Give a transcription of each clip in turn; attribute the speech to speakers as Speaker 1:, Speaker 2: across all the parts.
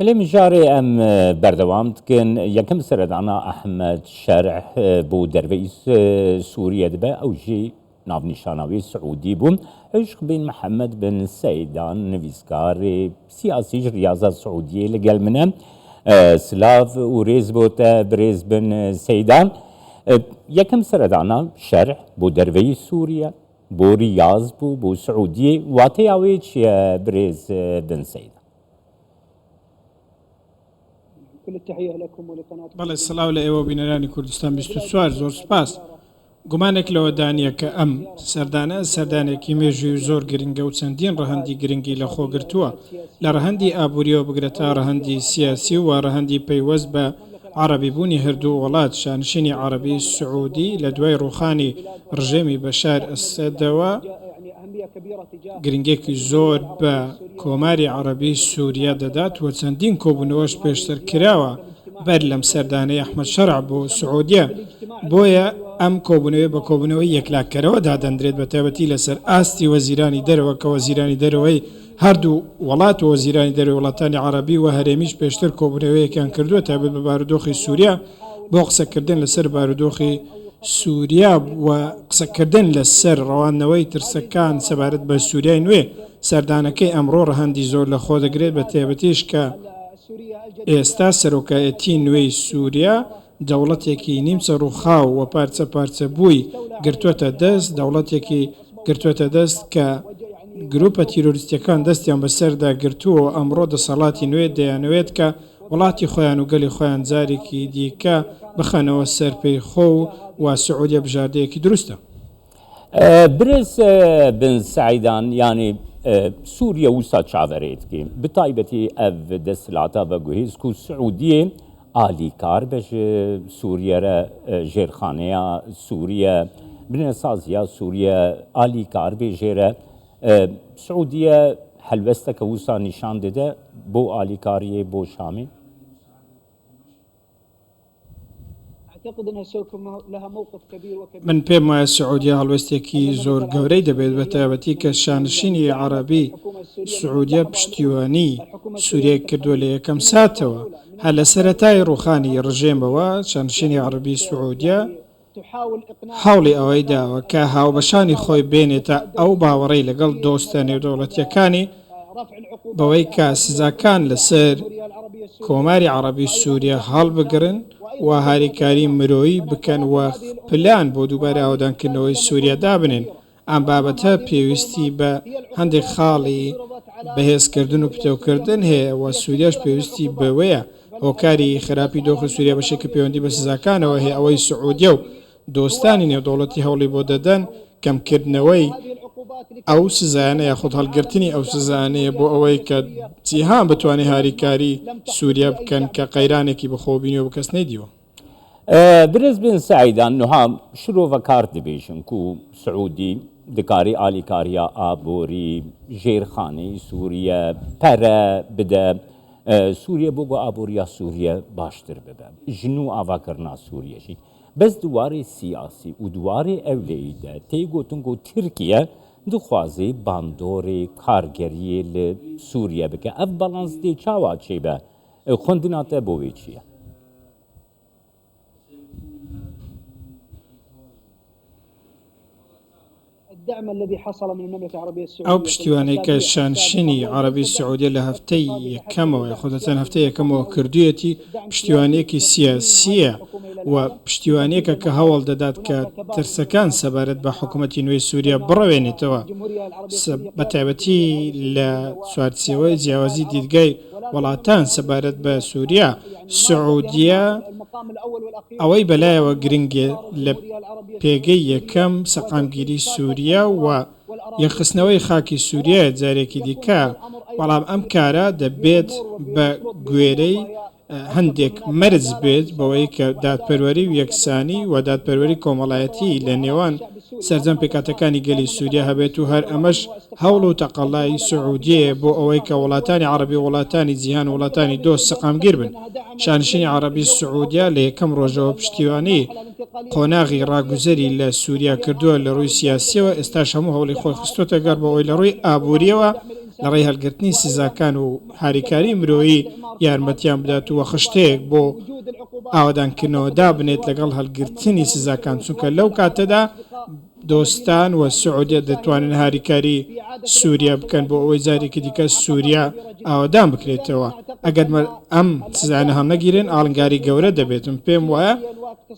Speaker 1: Li mijarê em berdewam dikin. Yekem seredana Ehmed Şerh bo derveyî Sûriye dibe, ew jî navnîşana wî Siûdî bû. Işq bin Mihemed bin Seydan nivîskarê siyasî ji Riyaza Siûdiyê li gel min e. Silav û rêz bo te birêz bin Seydan. Yekem seredana Şerh bo derveyî Sûriye, bo Riyaz bû, bo Siûdiyê. Wateya wê çi ye birêz bin Seydan?
Speaker 2: بەڵێ سڵاو لە ئێوە بینەرانی کوردستان 24 زۆر سپاس. گومانێک لەوەدا نییە کە ئەم سەردانە سەردانێکی مێژووی و زۆر گرنگە و چەندین ڕەهەندی گرنگی لە خۆ گرتووە لە ڕەهەندی ئابووریەوە بگرە تا ڕەهەندی سیاسی و ڕەهەندی پەیوەست بە عەڕەبی بوونی هەردوو وڵات شانشینی عەڕەبی سعودی لە دوای ڕووخانی ڕژێمی بەشار ئەسەدەوە گرنگیەکی زۆر بە کۆماری عەڕەبی سوریا دەدات و چەندین کۆبوونەوەش پێشتر کراوە بەر لەم سەردانەی ئەحمەد شەرع بۆ سعودیە، بۆیە ئەم کۆبوونەوەیە بە کۆبوونەوەی یەکلاکەرەوە دادەندرێت بەتایبەتی لەسەر ئاستی وەزیرانی دەرەوە کە وەزیرانی دەرەوەی هەردوو وڵات و وەزیرانی دەرەوەی وڵاتانی عەڕەبی و هەرێمیش پێشتر کۆبوونەوەیەکیان کردووە تایبەت بە بارودۆخی سوریا بۆ قسەکردن لەسەر بارودۆخی سوریا و قسەکردن لەسەر ڕەواندنەوەی ترسەکان سەبارەت بە سوریای نوێ، سەردانەکەی ئەمڕۆ ڕەهەندی زۆر لەخۆدەگرێت بەتایبەتیش کە ئێستا سەرۆکایەتی نوێی سوریا دەوڵەتێکی نیمچە ڕووخاو و پارچە پارچەبووی گرتووەتە دەست، دەوڵەتێکی گرتووەتە دەست کە گروپە تیرۆریستییەکان دەستیان بەسەردا گرتووە و ئەمڕۆ دەسەڵاتی نوێ دەیانەوێت کە وڵاتی خۆیان و گەلی خۆیان جارێکی دیکە بخەنەوە سەر پێی خۆ و سعودیە بژاردەیەکی دروستە.
Speaker 1: برێز بن سەعیدان یانی سوریە وسا چاوەرێ دکێ bi taybetî ev desthilata veguhêz ku Siûdiyê alîkar be ji Sûriye re jêrxaneya Sûriye binesaziya Sûriye alîkar bê jê re Siûdiye helwesteke wisa nîşan dide bo alîkariyê bo Şamê?
Speaker 2: من پێم وایە سعودیە هەڵوێستێکی زۆر گەورەی دەبێت بە تایبەتی کە شانشینی عەڕەبی سعودیە پشتیوانی سوریای کردووە لە یەکەم ساتەوە هەر لە سەرەتای ڕووخانی ڕژێمەوە شانشینی عەڕەبی سعودیە هەوڵی ئەوەی داوە کە هاوبەشانی خۆی بێنێتە ئەو باوەڕەی لەگەڵ دۆستە نێودەوڵەتییەکانی بەوەی کە سزاکان لەسەر کۆماری عەڕەبی سوریە هەڵبگرن و هاریکاری مرۆیی بکەن و پلان بۆ دووبارە ئاوەدانکردنەوەی سوریە دابنێن. ئەم بابەتە پێویستی بە هەندێک خاڵی بەهێزکردن و پتەوکردن هەیە و سوریاش پێویستی بەوەیە. هۆکاری خراپی دۆخی سوریا بەشێکی پەیوەندی بە سزاکانەوە هەیە، ئەوەی سعودیە و دۆستانی نێودەوڵەتی هەوڵی بۆ دەدەن کەمکردنەوەی ئەو سزایانە یاخود هەڵگرتنی ئەو سزایانەیە بۆ ئەوەی کە جیهان بتوانێت هاریکاری سوریا بکەن کە قەیرانێکی بەخۆوە بینیوە و کەس نەیدیوە.
Speaker 1: Birêz Bin Seîdan nuha şirovekar dibêjin ku Siûdî dikarî alîkariya aborî, jêrxaneyî Sûriye, pere bide Sûriye bo ku aboriya Sûriye baştir bibe. Ji nû avakirina Sûriye jî. Bes di warê siyasî û di warê ewleyî de tê gotin ku Tirkiye dixwaze bandorê kargeriyê li Sûriye bike. Ev balans dê çawa çêbe? Xwendina te bo wê çi ye?
Speaker 2: ئەو پشتیوانەی کە شانشینی عەڕەبی سعودیە لە هەفتەی یەکەمەوە یاخود لە چەند هەفتەی یەکەمەوە کردوویەتی پشتیوانییەکی سیاسییە و پشتیوانییەکە کە هەوڵ دەدات کە ترسەکان سەبارەت بە حکوومەتی نوێی سووریا بڕەوێنێتەوە بە تایبەتی لە چوارچێوەی جیاوازی دیدگای وڵاتان سەبارەت بە سووریا، سعودیە ئەوەی بەلایەوە گرنگە لە پێگەی یەکەم سەقامگیری سووریا و یەکخستنەوەی خاکی سووریایە جارێکی دیکە، بەڵام ئەم کارە دەبێت بە گوێرەی هەندێک مەرج بێت بەوەی کە دادپەروەری و یەکسانی و دادپەروەری کۆمەڵایەتی لە نێوان سەرجەم پێکهاتەکانی گەلی سووریا هەبێت و هەر ئەمەش هەوڵ و تەقەلای سعودیەیە بۆ ئەوەی کە وڵاتانی عەڕەبی و وڵاتانی جیهان و وڵاتانی دۆست سەقامگیر بن. شانشینی عەڕەبی سعودیە لە یەکەم ڕۆژەوە پشتیوانی قۆناغی ڕاگوزەری لە سووریا کردووە لە ڕووی سیاسییەوە، ئێستاش هەموو هەوڵی خۆی خستووەتە گەڕ بۆ ئەوەی لە ڕووی ئابوورییەوە. لە ڕێی هەڵگرتنی سزاکان و هاریکاری مرۆیی یارمەتیان بدات و خشتەیەک بۆ ئاوەدانکردنەوە دابنێت لەگەڵ هەڵگرتنی سزاکان، چونکە لەو کاتەدا دۆستان و سعودیە دەتوانن هاریکاری سوریا بکەن بۆ ئەوەی جارێکی دیکە سوریا ئاوەدان بکرێتەوە. ئەگەر ئەم سزایانە هەڵنەگیرێن ئاڵنگاری گەورە دەبێت. من پێم وایە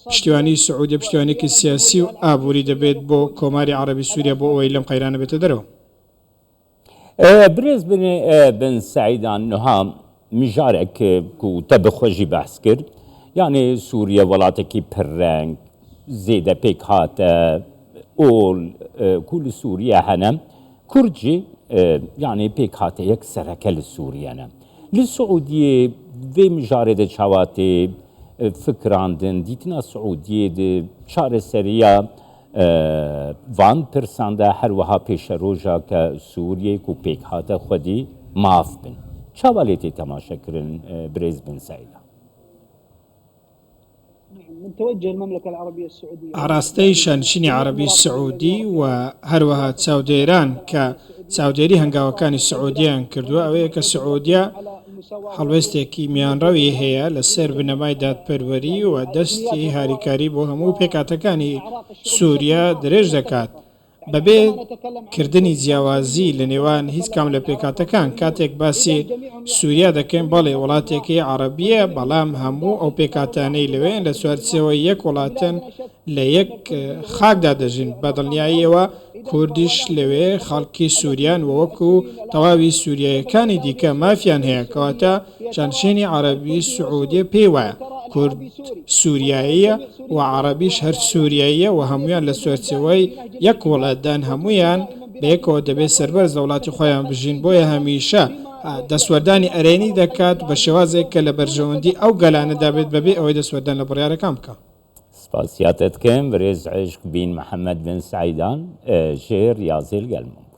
Speaker 2: پشتیوانی سعودیە پشتیوانیەکی سیاسی و ئابووری دەبێت بۆ کۆماری عەڕەبی سوریا بۆ ئەوەی لەم قەیرانە بێتە دەرەوە.
Speaker 1: برێز بن سەعیدان نها مژارێک کو تە بە خوە ژی بەحس کرد یانێ سوریە وەڵاتێکی پر رەنگ زێدە پێکهاتە ئۆل کو لە سوریە هەنە کورد ژی یانێ پێکهاتەیەک سەرەکە لە سوریەنە لە سعودیە ڤێ مژارێ دە چاوا تێ فکراندن دیتنا سعودیە دە چارەسەریە ڤان پرسان دە هەروەها پێشەرۆژا کە سوریەی کو پێکهاتە خودی ماف بن چاوا لێ تێ تەماشە کرن برێز بن سەعیدا؟
Speaker 2: ئاراستەی شانشینی عەرەبی سعودی و هەروەها چاودێران کە چاودێری هەنگاوەکانی سعودیەیان کردووە ئەوەیە کە سعودیە هەڵوێستێکی میانڕەوی هەیە لەسەر بنەمای دادپەروەری و دەستی هاریکاری بۆ هەموو پێکهاتەکانی سوریا درێژ دەکات بەبێ کردنی جیاوازی لە نێوان هیچ کام لە پێکهاتەکان. کاتێک باسی سوریا دەکەین، بەڵێ وڵاتێکی عەڕەبییە، بەڵام هەموو ئەو پێکهاتانەی لەوێن لە چوارچێوەی یەک وڵاتن، لە یەک خاکدا دەژین. بە دڵنیاییەوە کوردیش لەوێ خەڵکی سوریان و وەکو تەواوی سوریاییەکانی دیکە مافیان هەیە. کەواتە شانشینی عەرەبی سعودیە پێی وایە کورد سوریاییە و عەڕەبیش هەر سوریاییە و هەموویان لە چوارچێوەی یەک وڵاتدان، هەموویان بەیەکەوە دەبێت سەربەرز لە وڵاتی خۆیان بژین، بۆیە هەمیشە دەستوەردانی ئەرێنی دەکات بە شێوازێک کە لە بەرژەوەندی ئەو گەلانەدا بێت بەبێ ئەوەی دەستوەردان لە بڕیارەکان بکا.
Speaker 1: سپاسیاتت کەم برێز عشق بین محمد بن سعیدان ژێر یازێل گەلمم.